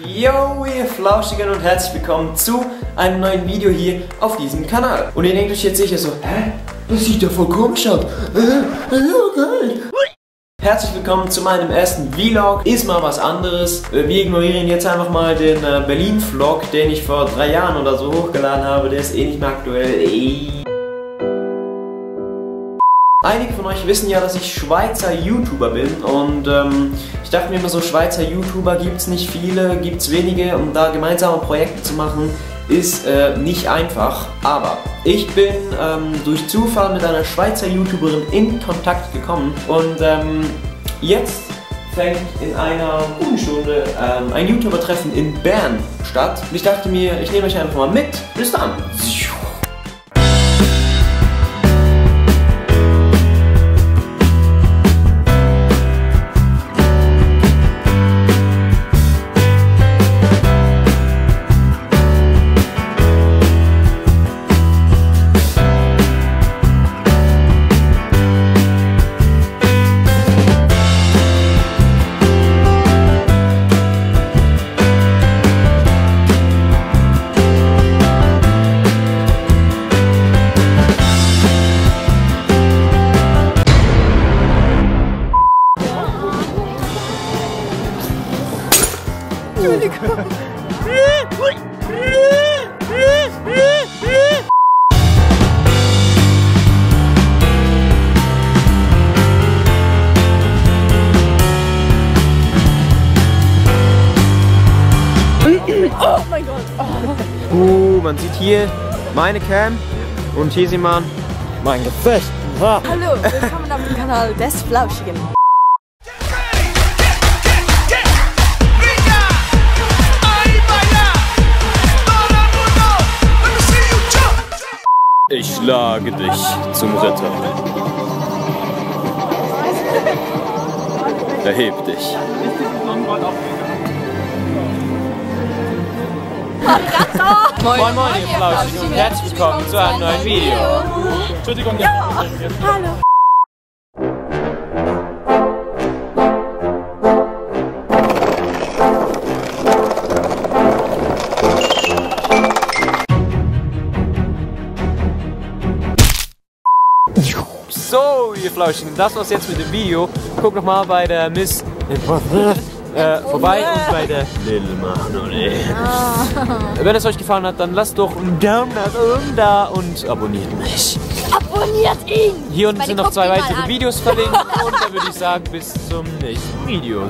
Yo, ihr Flauschigen und herzlich willkommen zu einem neuen Video hier auf diesem Kanal. Und ihr denkt euch jetzt sicher so, hä? Das sieht ja voll komisch aus. Okay. Herzlich willkommen zu meinem ersten Vlog. Ist mal was anderes. Wir ignorieren jetzt einfach mal den Berlin-Vlog, den ich vor 3 Jahren oder so hochgeladen habe. Der ist eh nicht mehr aktuell. Einige von euch wissen ja, dass ich Schweizer YouTuber bin und ich dachte mir immer so, Schweizer YouTuber gibt es nicht viele, gibt es wenige und da gemeinsame Projekte zu machen ist nicht einfach. Aber ich bin durch Zufall mit einer Schweizer YouTuberin in Kontakt gekommen und jetzt fängt in einer guten Stunde ein YouTuber-Treffen in Bern statt. Und ich dachte mir, ich nehme euch einfach mal mit. Bis dann! Oh mein Gott! Oh. Man sieht hier meine Cam und hier sieht man mein Gesicht. Hallo, willkommen auf dem Kanal des Flauschigen. Ich schlage dich zum Ritter. Erheb dich. Moin moin ihr Flauschigen und herzlich willkommen zu einem neuen Video. Entschuldigung, ja. Hallo. So, ihr Flauschigen, das war's jetzt mit dem Video. Guckt noch mal bei der Miss vorbei und bei der Lil Manoli. Wenn es euch gefallen hat, dann lasst doch einen Daumen nach oben da und abonniert mich. Abonniert ihn! Hier unten sind noch 2 weitere Videos verlinkt und dann würde ich sagen, bis zum nächsten Video.